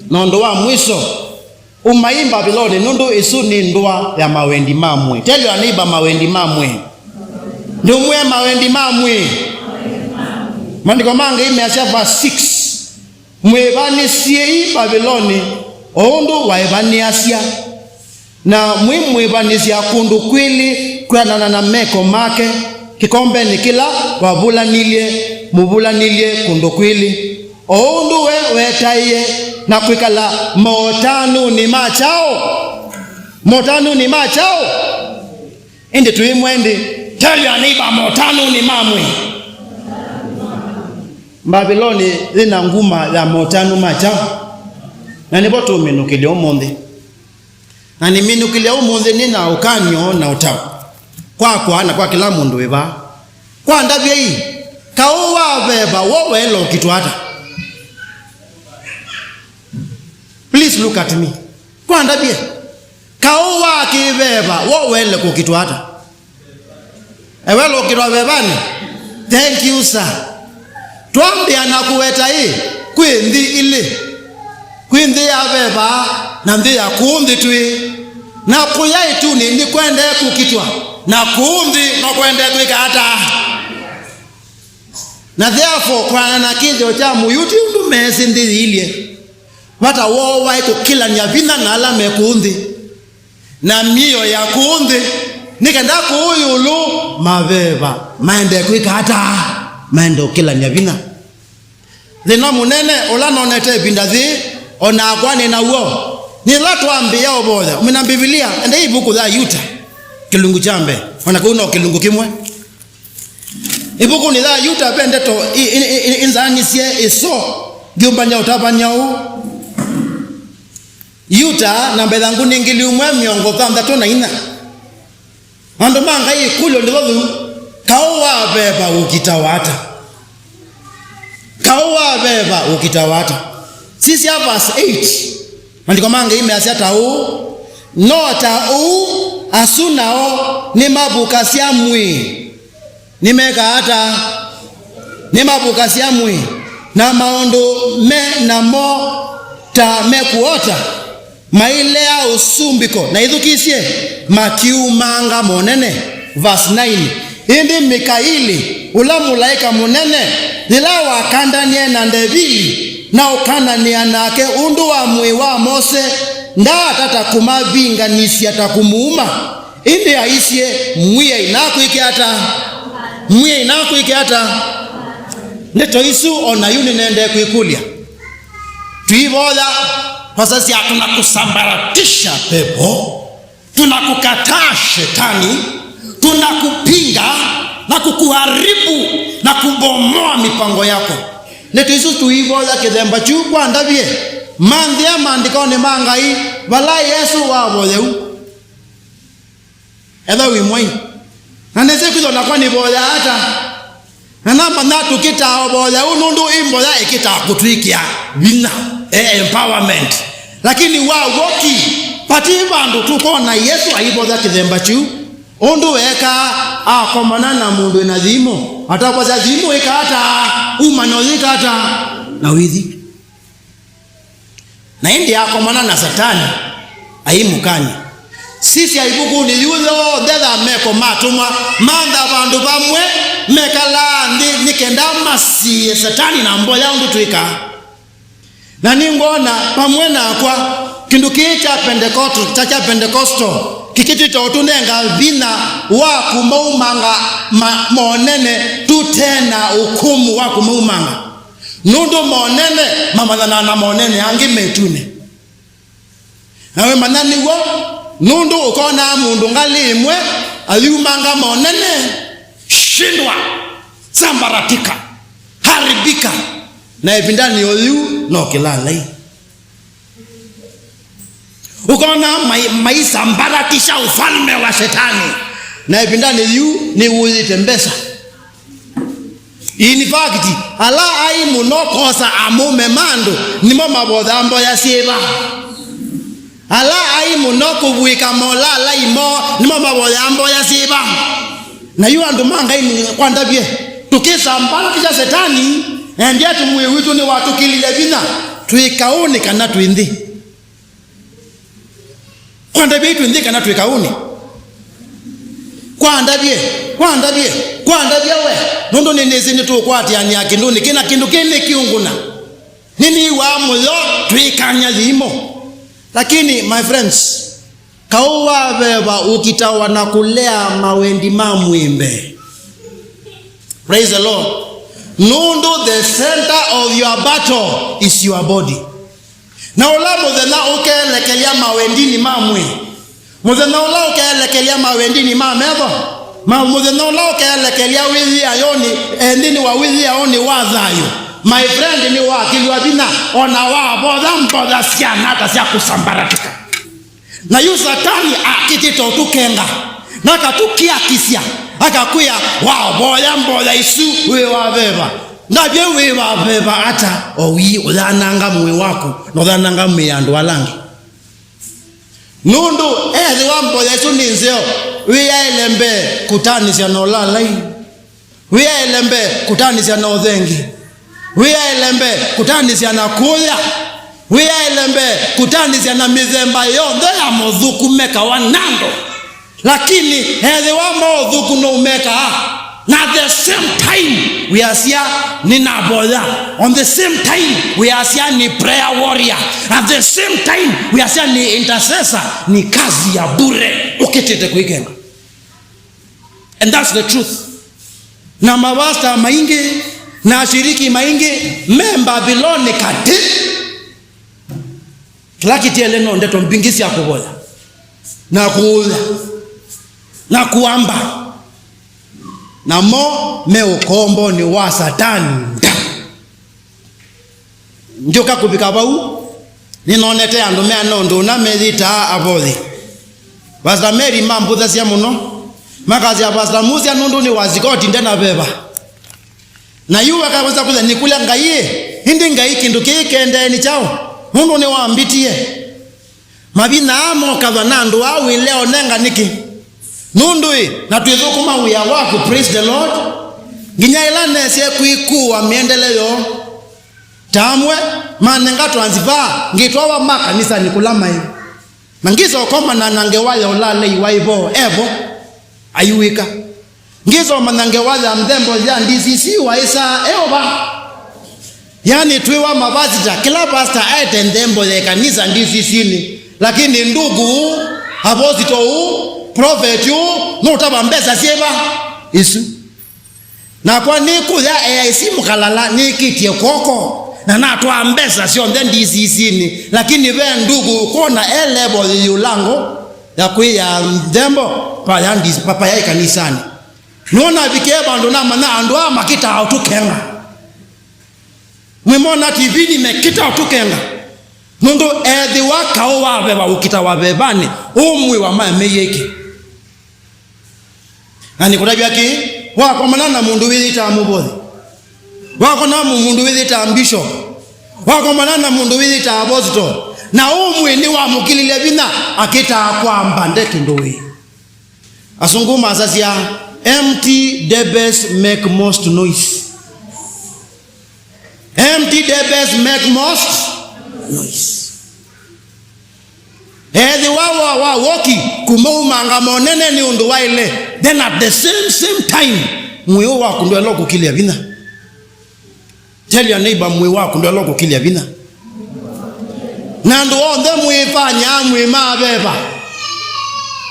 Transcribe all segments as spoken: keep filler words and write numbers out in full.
Na ũndũ wa mwiso, umai Mbaviloni, nũndũ ĩsu nĩ ndũa ya mawendi ma mwĩĩ. Tell your neighbor, mawendi ma mwĩĩ. Ndũmwĩe, mawendi ma mwĩĩ. Maandĩko ma Ngai measya, verse six, "Mwĩvanĩsyei Mbaviloni o ũndũ waĩvanĩasya, na mwĩmwĩvanĩsya kũndũ kwĩlĩ kwĩanana na meko make, kĩkombenĩ kĩla wavulanilye, mũvulanilye kũndũ kwĩlĩ." O ũndũ we wetaĩe na kwĩkala motanũnĩ ma kyaũ? Motanũnĩ ma kyaũ? Ĩndĩ twĩmwe ĩndĩ, tell your neighbor, motanũnĩ ma mwĩĩ. Mbaviloni yĩ na nguma ya motanu ma kyaũ? Na nĩvo tũũminũkĩlya ũmũnthĩ. Na nĩminũkĩlya ũmũnthĩ nĩ na ũkany'o na ũtao kwakwa na kwa kĩla mũndũ wĩ vaa. Kwa ndavyei, kaũ wa veva wo waĩle ũkitwa ata? Please look at me. Kwa ndavye, kaũ wa kĩveva wo waĩle kũkitwa ata? Ewe lũkĩlwa vevanĩ. Thank you, sir. Twambĩa na kũweta ĩ, kwĩ nthĩ ilĩ. Kwĩ nthĩ ya veva na nthĩ ya kũũ nthĩ twĩ. Na kũya ĩtunĩ nĩkwendee kũkitwa, na kũũ nthĩ no kwendee kwĩka ata? Na therefore, kũana na kĩthĩo kya Mũyuti ũndũ meesĩ nthĩ yĩilye, vata woo waĩ kũkĩlany'a vinya na ala me kũũ nthĩ na mĩio ya kũũ nthĩ, nĩ kenda kũũ ĩũlũ maveva maendee kwĩka ata? Maendee ũkĩlany'a vinya. Thĩna mũnene ũla nonete ĩvinda yĩĩ, o nakwa nĩ naw'o, nĩ ĩla twambĩĩa ũvoya. Ũmina Mbivilia, endei ĩvuku ya Yuta, kĩlungu kya mbee, o na kau no kĩlungu kĩmwe. Ĩvukunĩ ya Yuta ve ndeto ĩ-, ĩ-, ĩ-, ĩ-, ĩnzaanisye ĩso, ndyũmbany'a ũtavany'a ũũ. Yuta, namba ĩthangũ nĩ ngili ũmwe mĩongo thanthatũ na inya. Andũ ma Ngai, ĩkũlyo nĩvo yĩu, kaũ wa veva ũkitawa ata? Kaũ wa veva ũkitawa ata? Sisya verse eight. Maandĩko ma Ngai measya ta ũũ, "No ta ũu asu nao nĩmavukasya mwĩĩ." Nĩmekaa ata? Nĩmavukasya mwĩĩ, na maũndũ me namo ta mekũota, mailea ũsumbĩko, na ĩthukĩĩsye, makiumanga monene. Verse nine, "Ĩndĩ Mikaili, ũla mũlaĩka mũnene, yĩla wakandanie na Ndevili na ũkananĩa nake ũndũ wa mwĩĩ wa Mose, ndaatata kũmavinganĩsya ta kũmũuma." Ĩndĩ aisye, "Mwĩai nakwĩke ata? Mwĩai nakwĩke ata?" Ndeto isu o na yu nĩnendee kwĩkũlya. Tũivoya, twasasya, "Tunakusambaratisha, pepo. Tunakukataa, shetani. Tunakupinga na kukuharibu na kubomoa mipango yako." Ndeto isu tũivoya kĩthemba kyu kwa ndavye, manthĩa maandĩkonĩ ma Ngai vala Yesũ wavoya ũu. Etha wĩ mwai. Na nĩsĩ kwĩthwa nakwa nĩvoyaa ata. Na namanya tũkĩtaa ũvoya ũũ nũndũ ĩ mboya ĩkĩtaa kũtwĩkĩa vinya, e empowerment. Lakini wa w'o ki, vati vandũ tũkona Yesũ aivoya kĩthemba kyu. Ũndũ weekaa, akomana na mũndũ wĩ na yimũ, atavosya yimũ ĩka ata, uma na ũyĩka ata, na ũithi. Na ĩndĩ akomana na Satani, aimũkany'a. Sisya ĩvukunĩ yu yonthe ya Meko ma Atũmwa, mantha vandũ vamwe mekalaa nthĩ nĩ kenda masiĩe Satani na mboya ũndũ twĩkaa. Na nĩngwona vamwe nakwa kĩndũ kĩĩ kya Pentekoto, kya, kya Pentecostal, kĩkĩtwĩta ũtũnenga vinya wa kũmaumanga ma, monene tũte na ũkũmũ wa kũmaumanga. Nũndũ monene mamanyanaa na monene angĩ me ĩtunĩ. Na wĩmanya nĩw'o, nũndũ ũkonaa mũndũ ngalĩ ĩmwe ayumanga monene, shindwa, sambaratika, haribika, na ĩvindanĩ o yĩu no kĩlalai. Ũkona mai-, maisambaratisha ufalme wa Shetani, na ĩvindanĩ yĩu nĩwũyĩte mbesa. In fact, ala ai mũno kwosa amũme ma andũ nĩmo mavothaa mboya syĩva? Ala ai mũno kũvw'ĩka molalai moo nĩmo mavoyaa mboya syĩva? Na yu andũ ma Ngai nĩ kwa ndavye, tũkĩsambaratisha Setani, endea tũmwĩĩ witũ nĩwatũkĩlile vinya. Twĩ kaũnĩ kana twĩ nthĩ? Kwandavye twĩ nthĩ kana twĩ kaũnĩ? Kwandavye, kwandavye, kwandavye we. Nũndũ nĩnĩsĩ nĩtũkwatĩanĩa kĩndũnĩ kĩna kĩndũ kĩnĩ kĩũngũna. Nĩnĩw'aa mũyo twĩkany'a yĩimũ. Lakini, my friends, kaũ wa veva ũkitawa na kũlea mawendi ma mwĩĩ mbee. Praise the Lord. Nũndũ the center of your battle is your body. Na ũla mũthenya ũkeelekelya mawendinĩ ma mwĩĩ, mũthenya ũla ũkeelekelya mawendinĩ ma metho, ma, mũthenya ũla ũkeelekelya wĩyĩayonĩ, eh, nthĩnĩ wa wĩyĩayonĩ wa thayũ, my friend, nĩwakĩlw'a vinya, ona wavoya mboya syana ata sya kũsambaratika. Na yu Satani akĩtĩte ũtũkenga, na akatũkiakisya, akakwĩa, wavoya mboya isu wĩ wa veva. Ndavye wĩ wa veva ata, o wii ũyananga mwĩĩ waku, na ũyananga mĩĩ ya andũ ala angĩ. Nũndũ ethĩwa mboya isu nĩ nzeo, wĩyaĩle mbee kũtanĩsya na ũlalai. Wĩyaĩle mbee kũtanĩsya na ũthengi. Wĩyaĩle mbee kũtanĩsya na kũya. Wĩyaĩle mbee kũtanĩsya na mĩthemba yonthe ya mothũku mekawa na andũ. Lakini ethĩwa mothũku nũmekaa, na at the same time wĩasya nĩnavoya, on the same time wĩasya nĩ prayer warrior, at the same time wĩasya nĩ intercessor, nĩ kazi ya bure ũkĩtĩte kwĩkenga. And that's the truth. Na mavasta maingĩ na ashiriki maingĩ me Mbaviloni katĩ. Kĩla kĩtiele no ndeto mbingĩ sya kũvoya na kũũya na kũamba, namo me ũkombonĩ wa Satani. Ndyũka kũvika vau, nĩnonete andũ meana ũndũ ũna meyĩtaa avoyi. Pastor Mary mambũthasya mũno, makasya, "Pastor Musa nũndũ nĩ wa sikoti nde na veva." Na yu wakaweza kũya nĩkũlya Ngai, ĩ, ĩndĩ Ngai kĩndũ kĩĩ kĩendee nĩ kyaũ? Nũndũ nĩwambitie. Mavinda aa mokavya na andũ aa wĩle onenga nĩkĩ? Nũndũ ĩ, na twĩthũkũma wĩa waku, praise the Lord, nginya ĩla nesye kwĩkũwa mĩendele yoo. Ta amwe manenga transfer, ngĩtwawa makanisanĩ kũla maĩ. Na ngĩsa ũkomana na ngewa ya ũlalei waĩ vo, e vo, ayuĩka. Ngĩsoma na ngewa ya nthembo ya D C C waĩsaa eũva. Yani twĩwa mavasita, kĩla pastor aete nthembo ya ĩkanisa D C C-nĩ, lakini ndugu, apostle ũũ, prophet ũũ, nũtava mbesa syĩva isu. Nakwa nĩkũya A I C Mũkalala nĩkĩtie kw'oko, na natwaa mbesa syonthe D C C-nĩ, lakini ve ndugu kwona e level yĩ ũlango ya kwĩya nthembo paya ndi-, pa-, paya ĩkanisanĩ. Nũnavikie vandũ namanya andũ aa makĩtaa ũtũkenga. Mwĩmona T V-nĩ mekĩta ũtũkenga. Nũndũ ethĩwa kaũ wa veva ũkĩta wa vevanĩ, ũmwĩwa maemĩie kĩ? Na nĩkũtavya kĩ, wakomana na mũndũ wĩyĩtaa mũvothi, wakomana na mũndũ wĩyĩtaa bishop, wakomana na mũndũ wĩyĩtaa apostle, na ũmwĩ nĩwamũkĩlile vinya, akĩtaa kwamba nde kĩndũ wĩ. Asungu masasya, "Empty debes make most noise." Empty debes make most noise. Ethĩwa wa, wa woki kuma umanga monene nĩ ũndũ waĩle, then at the same, same time, mwĩĩ waku ndwelwa kũkĩlya vinya. Tell your neighbor, mwĩĩ waku ndwelwa kũkĩlya vinya. Na andũ onthe mwĩfanyaa mwĩ ma veva.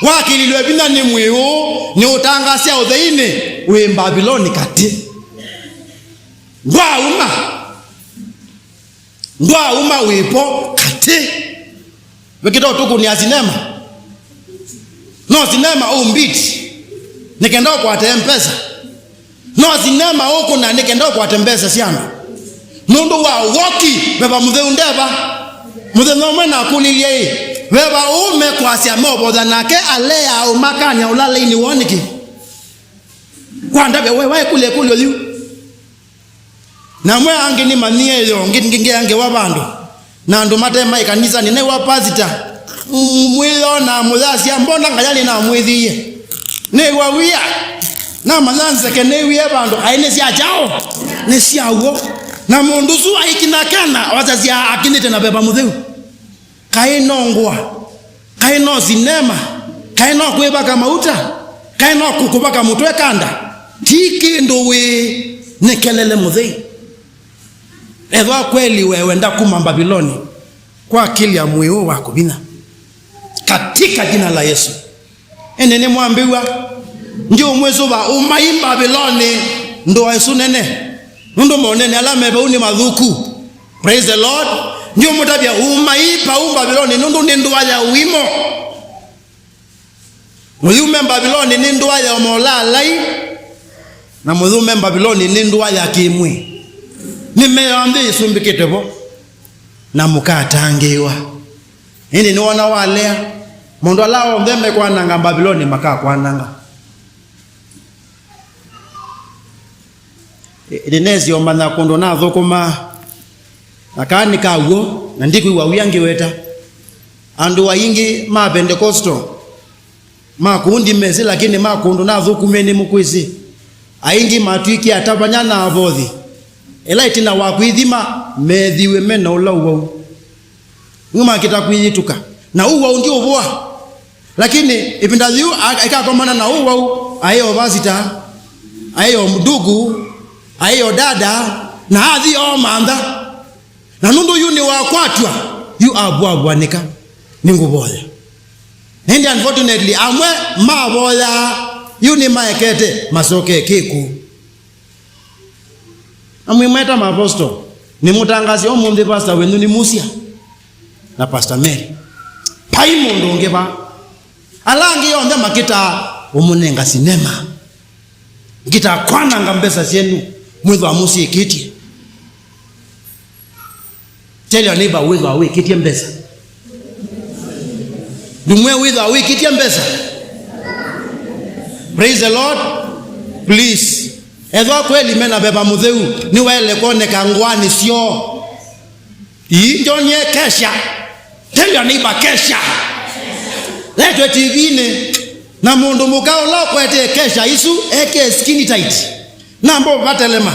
Wakĩlilwe vinya nĩ mwĩĩ ũũ, nĩ ũtangasya ũtheinĩ wĩ Mbaviloni katĩ. Ndwauma. Ndwauma wĩpo katĩ. Wĩkĩta ũtũkũnĩa sinema. No sinema ũmbiti nĩkenda ũkwate mbesa. No sinema ũkũna nĩkenda ũkwate mbesa sya andũ. Nũndũ wa woki, veva mũtheu ndeva. Mũthenya ũmwe nakũlilye ĩ, veva ũũ mekwasya meũvoya nake aleaa ũmakany'a ũlaleinĩ woo nĩkĩ? Kwa ndavya we waĩkũlya ĩkũlyo yu. Na amwe angĩ nĩmanyie yo, ngĩ, ngĩ, ngĩ, ngewa vandũ. Na andũ mate ma ĩkanisanĩ, nĩwa pasita. M-, mwĩyona mũyasya, "Mbona ngayalĩ namwĩthĩie?" Nĩw'a wia. Namanya nzeke nĩwie vandũ, aĩ nĩ sya kyaũ? Nĩ sya w'o. Na mũndũ ũsu aikinya Kana, wasasya akinyĩte na Veva Mũtheu. Kaĩ no ngũa, kaĩ no sinema, kaĩ no kwĩvaka mauta, kaĩ no kũ-, kũvaka mũtwe kanda. Ti kĩndũ wĩ, nĩ kelele mũthei. Ethwa kweli we wenda kuma Mbaviloni, kwa akili ya mwĩĩ ũũ waku vinya. Katika jina la Yesu. Ĩndĩ nĩmwambĩw'a, ndiũmwĩsũva, umai Mbaviloni, ndũa ĩsu nene, nũndũ monene ala me vau nĩ mathũku. Praise the Lord. Ndiũmũtavya, umai vau Mbaviloni, nũndũ nĩ ndũa ya ũimo. Mũyume Mbaviloni nĩ ndũa ya molalai, na mũyume Mbaviloni nĩ ndũa ya kĩmwĩĩ. Mĩmea yonthe ĩsumbĩkĩte vo, na mũkatangĩĩwa. Ĩndĩ nĩwona walea, maũndũ ala onthe mekwananga Mbaviloni makakwananga. Ĩ-, ndĩnesie ũmanya kũndũ nathũkũmaa, na kaa nĩ ka w'o, na ndikwĩw'a wia ngĩweta. Andũ aingĩ ma Pentecostal, ma kũu ndimesĩ, lakini ma kũndũ nathũkũmie nĩmũkwĩsĩ. Aingĩ matw'ĩkie atavany'a na avothi. Ĩla ĩtina wa kwĩthima, meethiiwe me na ũlau wau. Nĩmakĩta kwĩyĩtũka. Na ũu wau ndiũvũa. Lakini ĩvinda yĩu a-, ĩkakomana na ũu wau, aĩ o vasita, aĩ o ndugu, aĩ o dada, na athi o mantha. Na nũndũ yu nĩwakwatw'a, yu avũavũanĩka, nĩngũvoya. Na ĩndĩ unfortunately, amwe mavoyaa, yu nĩmaekete, masokee kĩkũ. Na mwĩmweta maapostol, nĩmũtangaasya ũmũnthĩ pastor wenyu nĩ Musia na Pastor Mary. Vai mũndũ ũngĩ va. Ala angĩ onthe makĩtaa ũmũnenga sinema. Ngĩtaa kwananga mbesa syenyu, mwĩthwa mũsyĩkĩtye. Tell your neighbor, wĩthwa wĩkĩtye mbesa. Ndumwe wĩthwa wĩkĩtye mbesa. Praise the Lord. Please. Ethwa kweli mena Veva Mũtheu, nĩwaĩle kwoneka ngũanĩ syoo. Ii, njonie kesha. Tell your neighbor, kesha. Letwe T V-inĩ. Na mũndũ mũka ũla ũkwetee kesha isu, eke skinny tight. Namba ũvatelema.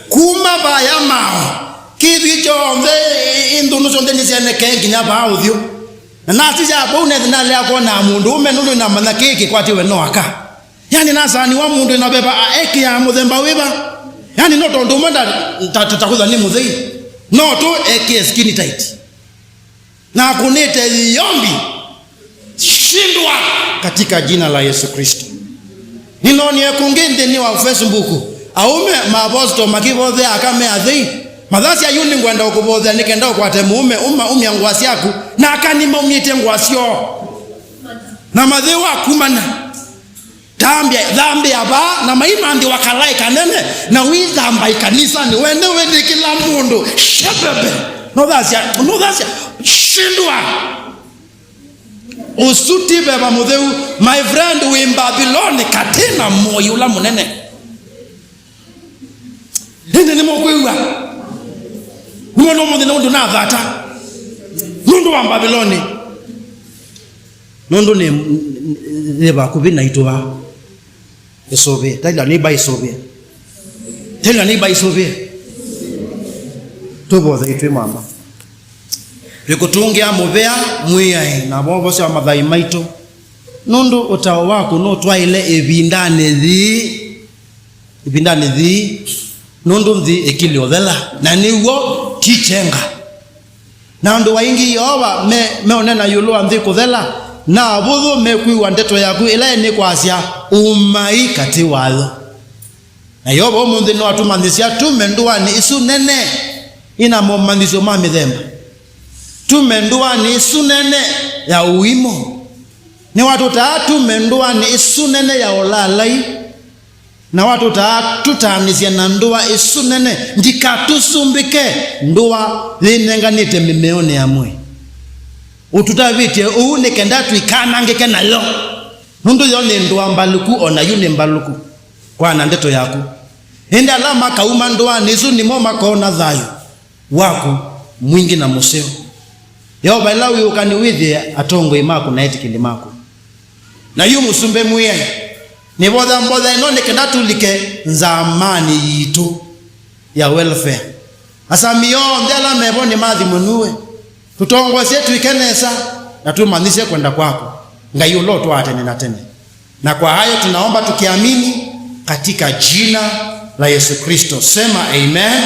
Kuma vaya mao. Kĩthwi kyonthe, ĩ-, ĩ-, nthũnũ syonthe nĩsyanekee nginya vaa ũthyũ. Na nasisya vau nethi nalea kwona mũndũ ũme nũndũ namanya kĩĩ kĩkwatiwe no aka. Yani, nasaaniwa mũndũ ĩna Veva, a-, ekĩaa mũthemba wĩva? Yani, no tondũ ũmwe nda-, ta, ta, ta kũtha nĩ mũthei. No tu ekĩe skin tight. Na akũnĩte yombi. Shindwa katika jina la Yesu Kristo. Nĩnoonie kũngĩ nthĩnĩ wa Facebook, aũme maapostol makĩvothea aka me athei. Mathasya, yu nĩngwenda ũkũvothea nĩ kenda ũkwate mũũme ũma umya ngũa syaku. Na aka nĩmaumyĩtye ngũa syoo. Na mathĩwa kumana. Tambĩa, thambĩa vaa, na maimanthĩwa kalaĩ kanene, na wĩthamba ĩkanisanĩ, wene wĩnĩkĩla mũndũ, shebebe, nothasya, nothasya, shindwa. Ũsu ti Veva Mũtheu, my friend, wĩ Mbaviloni, katĩ na mũi ũla mũnene. Ĩndĩ nĩmũkwĩw'a. Nĩmwona ũmũnthĩ nĩ ũndũ nathata. Nũndũ wa Mbaviloni. Nũndũ nĩ, nĩ vakuvĩ naitũ vaa. Ĩsũvĩe. Tell your neighbor ĩsũvĩe. Tell your neighbor ĩsũvĩe. Tũvothei twĩ mama. Twĩkũtũngĩa mũvea Mwĩai na Mwovosya wa mathayũ maitũ. Nũndũ ũtao waku nũtwaĩle ĩvindanĩ yĩĩ. Ĩvindanĩ yĩĩ, nũndũ nthĩ ĩkĩlĩ ũthela, na nĩ w'o, ti kyenga. Na andũ aingĩ Yeova me, meũneena ĩũlũ wa nthĩ kũthela, na avũthũ mekwĩw'a ndeto yaku ĩla ĩnĩkwasya, umai katĩ wayo. Na Yeova ũmũnthĩ nĩwatũmanyĩsya tume ndũanĩ ĩsu nene ĩna momanyĩsyo ma mĩthemba. Tume ndũanĩ ĩsu nene ya ũimo. Nĩwatũtaa tume ndũanĩ ĩsu nene ya ũlaalai. Na watũtaa tũtaanĩsye na ndũa ĩsu nene, ndikatũsumbĩke ndũa yĩnenganĩte mĩmeonĩ ya mwĩĩ. Ũtũtavĩtye ũu nĩ kenda tũikanangĩke nayo, nũndũ yo nĩ ndũa mbalũku, o na yu nĩ mbalũku, kwana ndeto yaku. Ĩndĩ ala makauma ndũanĩ ĩsu nĩmo makoona thayũ waku mwingĩ na mũseo. Yeova ĩla wĩũka nĩwĩthĩe atongoi maku na etĩkĩli maku. Na yu Mũsumbĩ Mwĩai, nĩvotha mbotha ĩno nĩ kenda tũlike nzamanĩ yitũ ya welfare. Asami onthe ala mevo nĩmathimwe nue. Tũtongoesye twĩke nesa, na tũmanyĩsye kwenda kwaku, Ngai ũla ũtwaa tene na tene. Na kwa hayo tunaomba tukiamini katika jina la Yesu Kristo. Sema amen.